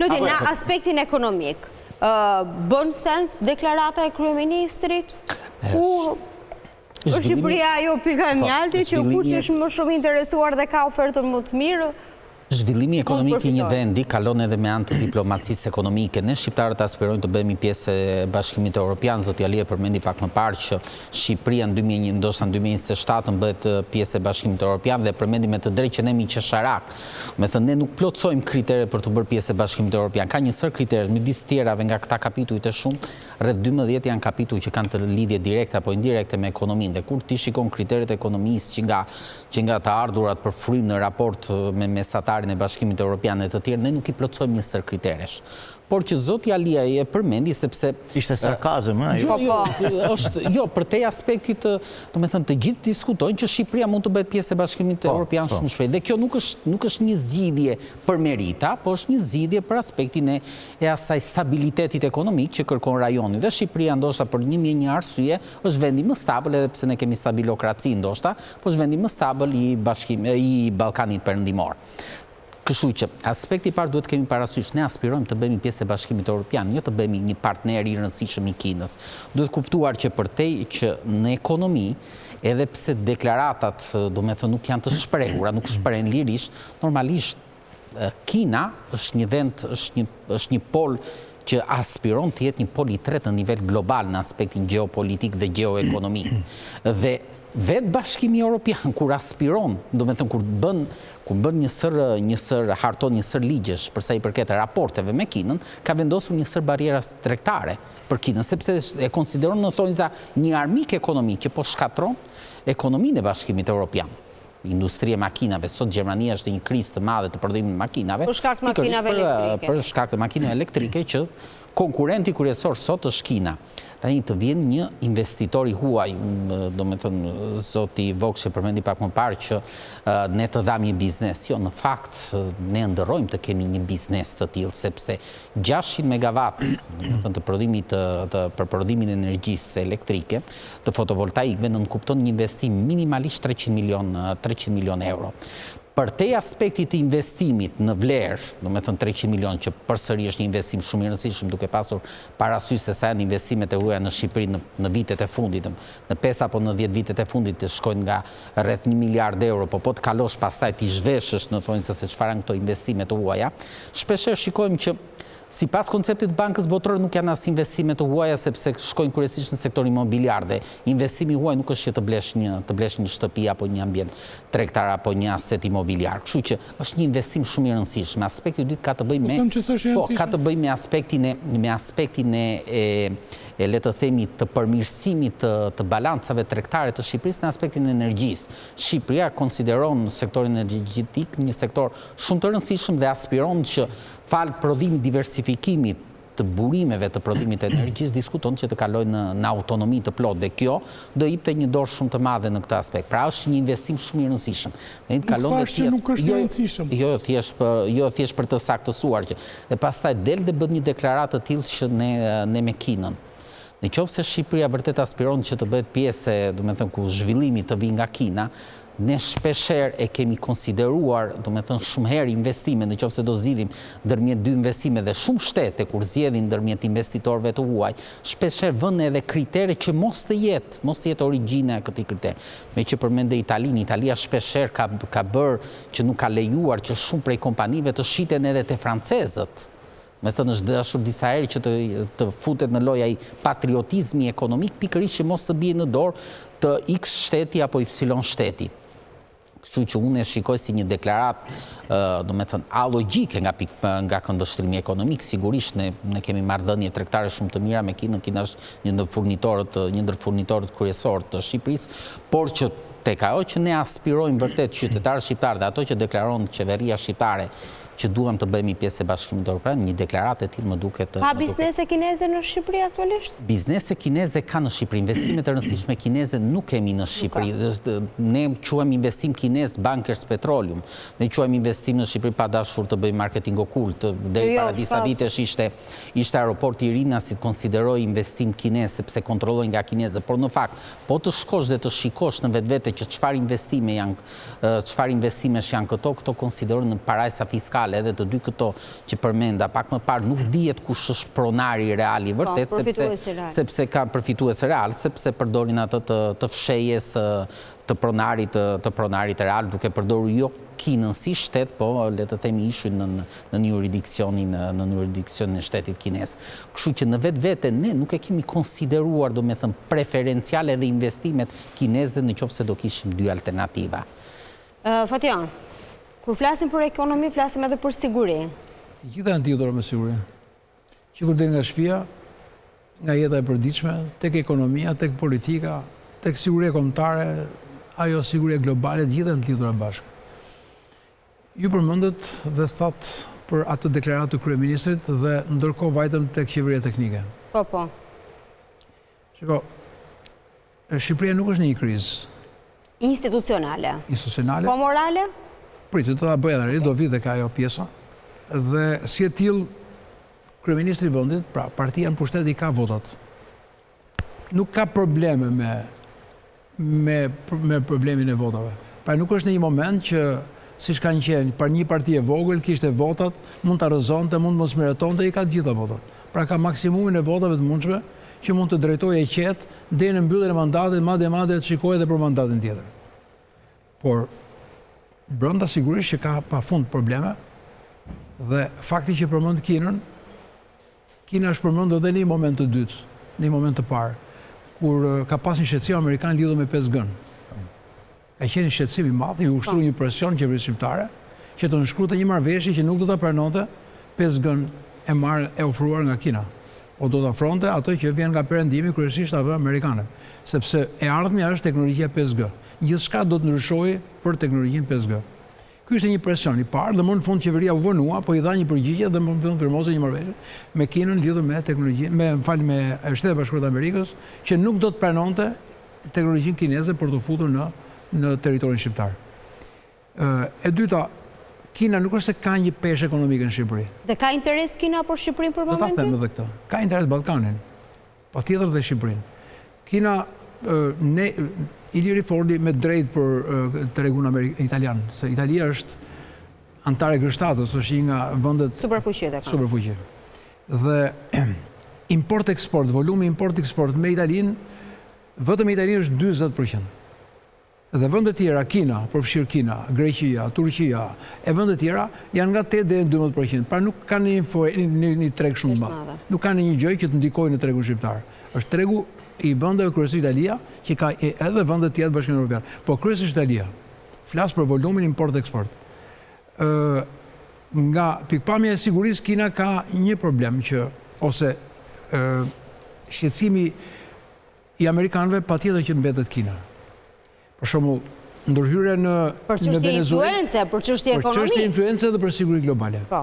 Klodi, në aspektin ekonomik, bën sens deklarata e kryeministrit? Ku është Shqipëria ajo pika e po, mjaltit që kush është më shumë interesuar dhe ka ofertën më të mirë? Zhvillimi ekonomik i një vendi kalon edhe me anë të diplomacisë ekonomike. Ne shqiptarët aspirojmë të bëhemi pjesë e Bashkimit Europian. Zoti Ali e përmendi pak më parë që Shqipëria në 2001, ndoshta në 2027 bëhet pjesë e Bashkimit Europian dhe përmendi me të drejtë që ne jemi qesharak. Domethënë ne nuk plotësojmë kritere për t'u bërë pjesë e Bashkimit Europian. Ka një sërë kriteresh, midis tjerave nga këta kapitujt e shumtë, rreth 12 janë kapituj që kanë të lidhje direkte apo indirekte me ekonominë. Dhe kur ti shikon kriteret e ekonomisë që nga që nga të ardhurat për frymë në raport me mesatarin e Bashkimit Europian e të tjerë, ne nuk i plotësojmë një sërë kriteresh. Por që zoti Aliaj e përmendi sepse Ishte sarkazëm, ë? Jo, jo, është, jo, përtej aspektit të, domethënë të gjithë diskutojnë që Shqipëria mund të bëhet pjesë e Bashkimit po, Europian po. shumë shpejt. Dhe kjo nuk është nuk është një zgjidhje për merita, po është një zgjidhje për aspektin e e asaj stabilitetit ekonomik që kërkon rajoni. Dhe Shqipëria ndoshta për 1001 arsye është vendi më stabil edhe pse ne kemi stabilokraci ndoshta, po është vendi më stabël i bashkim, i Ballkanit Perëndimor. Kështu që, aspekti i parë duhet të kemi parasysh, ne aspirojmë të bëhemi pjesë e Bashkimit Europian, jo të bëhemi një partner i rëndësishëm i Kinës. Duhet kuptuar që përtej që në ekonomi, edhe pse deklaratat, domethënë nuk janë të shprehura, nuk shprehen lirisht, normalisht Kina është një vend, është një është një pol që aspiron të jetë një pol i tretë në nivel global në aspektin gjeopolitik dhe gjeoekonomik. Dhe vetë Bashkimi Europian kur aspiron, domethënë kur bën kur bën një sërë një sërë harton një sërë ligjesh për sa i përket raporteve me Kinën, ka vendosur një sërë barriera tregtare për Kinën, sepse e konsideron në thonjza një armik ekonomik që po shkatërron ekonominë e Bashkimit Europian. Industria e makinave, sot Gjermania është në një krizë të madhe të prodhimit të makinave, Për shkak të makinave elektrike. Për shkak të makinave elektrike që konkurrenti kryesor sot është Kina. Tani të vjen një investitor i huaj, domethënë zoti Vokshi e përmendi pak më parë që ne të dhamë një biznes. Jo, në fakt ne ëndërrojmë të kemi një biznes të tillë sepse 600 megawatt, domethënë të prodhimit të, të për prodhimin e energjisë elektrike, të fotovoltaikëve nënkupton një investim minimalisht 300 milion 300 milion euro. Përtej aspektit të investimit në vlerë, domethënë 300 milion që përsëri është një investim shumë i rëndësishëm duke pasur parasysh se sa janë investimet e huaja në Shqipëri në, në vitet e fundit, në 5 apo në 10 vitet e fundit të shkojnë nga rreth 1 miliard euro, po po të kalosh pastaj t'i zhveshësh në thonjëza se çfarë janë këto investime të huaja, shpeshherë shikojmë që sipas konceptit të Bankës Botërore nuk janë as investime të huaja sepse shkojnë kryesisht në sektorin imobiliar dhe investimi i huaj nuk është që të blesh një të blesh një shtëpi apo një ambient tregtar apo një aset imobiliar. Kështu që është një investim shumë i rëndësishëm. Aspekti i dytë ka të bëjë me po, ka të bëjë me aspektin e me aspektin e e, e le të themi të përmirësimit të, të balancave tregtare të Shqipërisë në aspektin e energjisë. Shqipëria konsideron sektorin energjetik një sektor shumë të rëndësishëm dhe aspiron që falë prodhimit diversifikimit të burimeve të prodhimit të energjisë diskuton që të kalojë në në autonomi të plotë dhe kjo do jipte një dorë shumë të madhe në këtë aspekt. Pra është një investim shumë i rëndësishëm. Dhe të kalon dhe thjesht nuk është i jo, rëndësishëm. Jo, thjesht për jo thjesht për të saktësuar që. Dhe pastaj del dhe bën një deklaratë të tillë që ne ne me Kinën. Në qoftë se Shqipëria vërtet aspiron që të bëhet pjesë e, domethënë ku zhvillimi të vijë nga Kina, ne shpeshherë e kemi konsideruar, domethënë shumë herë investime, në qoftë se do zgjidhim ndërmjet dy investime dhe shumë shtete kur zgjedhin ndërmjet investitorëve të huaj, shpeshherë vënë edhe kritere që mos të jetë, mos të jetë origjina e këtij kriteri. Meqë përmende Italinë, Italia shpeshherë ka ka bërë që nuk ka lejuar që shumë prej kompanive të shiten edhe te francezët. Domethënë është dashur disa herë që të të futet në lojë ai patriotizmi ekonomik pikërisht që mos të bie në dorë të X shteti apo Y shteti. Kështu që unë e shikoj si një deklaratë, domethënë, alogjike nga pik, nga këndvështrimi ekonomik. Sigurisht ne ne kemi marrëdhënie tregtare shumë të mira me Kinën, Kina është një ndër furnitorët, një ndër furnitorët kryesorë të Shqipërisë, por që tek ajo që ne aspirojmë vërtet qytetarët shqiptarë dhe ato që deklaron qeveria shqiptare që duam të bëhemi pjesë e Bashkimit Europian, një deklaratë e tillë më duket Ka biznese kineze në Shqipëri aktualisht? Biznese kineze ka në Shqipëri, investime të rëndësishme kineze nuk kemi në Shqipëri. Ne quajmë investim kinez Bankers Petroleum. Ne quajmë investim në Shqipëri pa dashur të bëjmë marketing okult. Deri jo, para disa vitesh ishte ishte aeroporti i Rinasit konsiderohej investim kinez sepse kontrollohej nga kinezët, por në fakt po të shkosh dhe të shikosh në vetvete që çfarë investime janë çfarë investimesh janë këto, këto konsiderohen në parajsa fiskale. preferenciale edhe të dy këto që përmenda pak më parë nuk dihet kush është pronari real i po, vërtetë sepse sepse ka përfitues real sepse përdorin atë të të fshehjes të pronarit të pronarit real duke përdorur jo Kinën si shtet, po le të themi ishujt nën nën juridiksionin nën juridiksionin e shtetit kinez. Kështu që në vetvete ne nuk e kemi konsideruar domethënë preferenciale edhe investimet kineze në qoftë se do kishim dy alternativa. Fatjon, kur flasim për ekonomi, flasim edhe për siguri. Të gjitha janë të lidhura me sigurinë. Që kur del nga shtëpia, nga jeta e përditshme, tek ekonomia, tek politika, tek siguria kombëtare, ajo siguria globale, të gjitha janë të lidhura bashkë. Ju përmendët dhe thatë për atë deklaratë të kryeministrit dhe ndërkohë vajtëm tek qeveria teknike. Po, po. Shiko, Shqipëria nuk është në një krizë. Institucionale. Institucionale. Po morale? Prit, do ta bëj atë, do vi dhe ka ajo pjesa. Dhe si e tillë, kryeministri i vendit, pra partia në pushtet i ka votat. Nuk ka probleme me me me problemin e votave. Pra nuk është në një moment që siç kanë qenë, pra një parti e vogël kishte votat, mund ta rrëzonte, mund të mos miratonte, i ka të gjitha votat. Pra ka maksimumin e votave të mundshme që mund të drejtojë e qetë deri në mbylljen e mandatit, madje madje të shikojë edhe për mandatin tjetër. Por brenda sigurisht që ka pafund probleme dhe fakti që përmend Kinën, Kina është përmendur edhe në një moment të dytë, në një moment të parë, kur ka pas një shqetësim amerikan lidhur me 5G-në. Ka qenë një shqetësim i madh, iu ushtru një presion qeverisë shqiptare që të nënshkruante një marrëveshje që nuk do ta pranonte 5G-në e marrë e ofruar nga Kina, po do të ofronte atë që vjen nga Perëndimi, kryesisht atë amerikane, sepse e ardhmja është teknologjia 5G. Gjithçka do të ndryshojë për teknologjinë 5G. Ky ishte një presion i parë dhe më në fund qeveria u vonua, po i dha një përgjigje dhe më në fund firmosi një marrëveshje me Kinën lidhur me teknologjinë, me, më fal, me Shtetet e Bashkuara të Amerikës, që nuk do të pranonte teknologjinë kineze për t'u futur në në territorin shqiptar. E dyta, Kina nuk është se ka një peshë ekonomike në Shqipëri. Dhe ka interes Kina për Shqipërinë për momentin? Do ta them edhe këtë. Ka interes Ballkanin. Patjetër dhe Shqipërinë. Kina, ne, Iliri foli me drejtë për tregun italian, se Italia është anëtare e G7-ës, është një nga vendet... Superfuqi dhe Superfuqi. Dhe import-eksport, volumi import-eksport me Italinë, vetëm me Italinë është 20%. Dhe vendet tjera, Kina, përfshirë Kina, Greqia, Turqia, e vendet tjera, janë nga 8 deri në 12 për qind. Pra nuk kanë një një treg shumë të madh. Nuk kanë një gjë që të ndikojë në tregun shqiptar. Është tregu i vendeve kryesisht Italia, që ka edhe vende të tjera të Bashkimit Evropian, po kryesisht Italia. Flas për volumin import-eksport. Ë nga pikëpamja e sigurisë Kina ka një problem që ose ë shqetësimi i amerikanëve patjetër që mbetet Kina. Për shembull, ndërhyrja në në Venezuelë. Për çështje influence, për çështje ekonomike. Për çështje influence dhe për siguri globale. Po.